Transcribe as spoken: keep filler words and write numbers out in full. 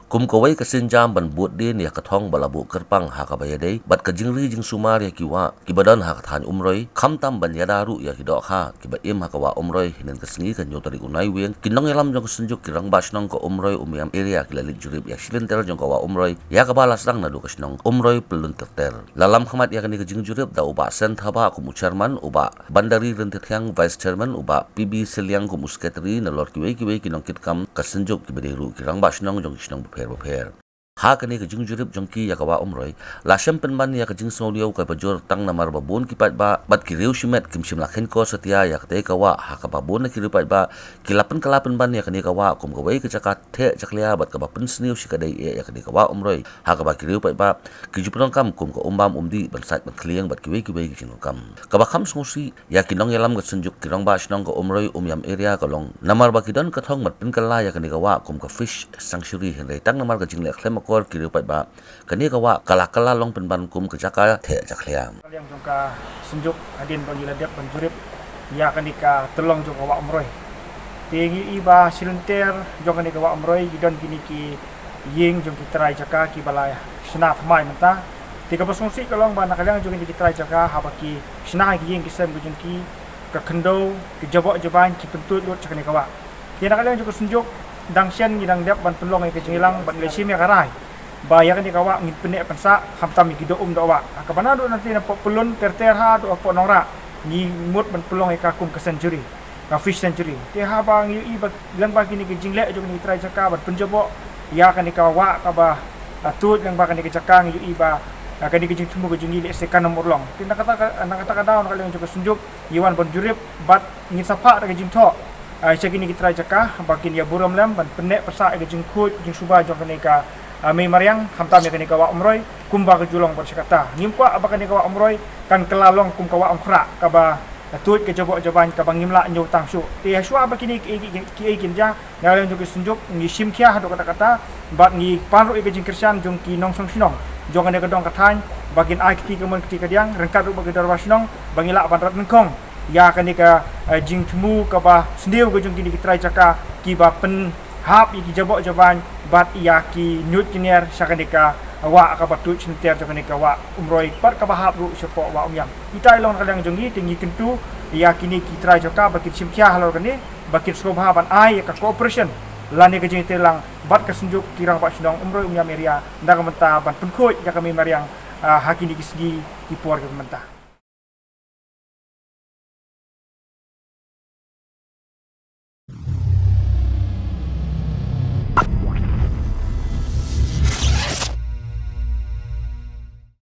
Kum kawei ka sienjam ban bud dien ïa ka thong ba la buh kyrpang ha kaba ïadei bad ka jingri jingsumar ïa ki wah kiba don ha ka thaiñ Umroi, khamtam ban ïada ruh ïa ki dohkha kiba im ha ka wah Umroi. Hynnin ka sngi, ka hynñiew tarik u Naiwieng, ki nongïalam jong ka Synjuk ki Rangbah Shnong ka Umroi Umiam Area ki la leit jurip ïa shilynter jong ka wah Umroi, ïa kaba la sdang naduh ka shnong Umroi Pyllun Ter Ter. La lam khmat ïa kane ka jingjurip da u Bah Sen Thabah kum u chairman, u Bah Bandari Ryntathiang vice chairman, u Bah P B Sylliang kum u secretary, nalor kiwei kiwei ki nongkitkam ka Synjuk kiba dei ruh ki Rangbah Shnong jong ki shnong bapher bapher. Ha kane ka jingjurip jong ki ïa ka wah Umroi, la shem pynban ïa ka jingsngewliew kaba jur tang namar ba bun ki paidbah bad ki riew shimet kim shym la kheiñkor satia ïa katei ka wah, ha kaba bun na ki riew paidbah ki la pynkylla pynban ïa kane ka wah kum kawei ka jaka theh jakhlia bad kaba pynsniew shikatdei eh ïa kane ka wah Umroi, ha kaba ki riew paidbah ki ju pyndonkam kum ka umbam umdih ban sait ban khlieng bad kiwei kiwei ki jingdonkam. Kaba kham sngewsih ïa ki nongïalam ka Synjuk ki Rangbah Shnong ka Umroi Umiam Area ka long namar ba ki don ka thong ban pynkylla ïa kane ka wah kum ka fish sanctuary, hynrei tang namar ka jingleh khlem akor ki riew paidbah, kane ka wah ka la kylla long pynban kum ka jaka theh jakhlia. Ka liang jong ka Synjuk, hadien ba ngi la dep ban jurip ïa kane ka tyllong jong ka wah Umroi, te ngi ïohi ba shilynter jong kane ka wah Umroi ki don kine ki ïing jong ki trai jaka kiba la shna thymmai mynta. Te kaba sngewsih ka long ba na ka liang jong kine ki trai jaka, haba ki shna ki ïing ki sem ka jong ki, ka khyndew, ki jaboh jabain ki pyntuid lut sha kane ka wah. Te na ka liang jong ka Synjuk, dang shen ngi dang dep ban pynlong ïa ka jingïalang bad ngi la shim ïa ka rai ba ïa kane ka wah ngin pynneh pynsah, khamtam ïa ki doh um doh wah. Ha kaba naduh nanti napoh Pyllun Ter Ter haduh hapoh Nongrah, ngi mut ban pynlong ïa ka kum ka sanctuary, ka fish sanctuary. Te haba ngi ïohi ba lyngba kine ki jingleh jong kine ki trai jaka ban pynjaboh ïa kane ka wah kaba, ah, tuid lyngba kane ka jaka, ngi ïohi ba, ah, kane ka jingthmu ka jong ngi lehse kan ym urlong. Te na kata ka, na kata ka daw na ka liang jong ka Synjuk ngi wan ban jurip bad ngin sa phah da ka jingthoh, ah, sha kine ki trai jaka ba kin ïa burom lem ban pynneh pynsah ïa ka jingkhuid jingsuba jong kane ka, ah, mei mariang, khamtam ïa kane ka wah Umroi kumba ka ju long bad sha kata. Ngim kwah ba kane ka wah Umroi kan kylla long kum ka wah Umkhrah kaba tuid ka jaboh jabain kaba ngim lah ñiew tang shuh. Te ha shuwa ba kine ki, ki, ki, ki, kin jia, na ka liang jong ka Synjuk ngi shim khia haduh katta katta bad ngi pan ruh ïa ka jingkyrshan jong ki nongshong shnong jong kane ka dong ka thaiñ ba kin ai kti kamon kti kadiang ryngkat ruh bad ki dorbar shnong ba ngi lah ban rat nyngkong ïa kane ka, eh, jingthmu kaba sniew ka jong kine ki trai jaka kiba pynhap ïa ki jaboh jabain bad ïa ki ñiut ki ñier sha kane ka wah kaba tuid shilynter jong kane ka wah Umroi bad kaba hap ruh shapoh wah Umiam. Ita i long na ka liang jong ngi te ngi kyntu ïa kine ki trai jaka ba kin shim khia halor kane, ba kin sngewbha ban ai ïa ka cooperation lane ka jingïatreilang bad ka Synjuk ki Rangbah Shnong Umroi Umiam Area na ka bynta ban pynkhuid ïa ka mei mariang, ah, ha kine ki sngi ki por kiba mynta.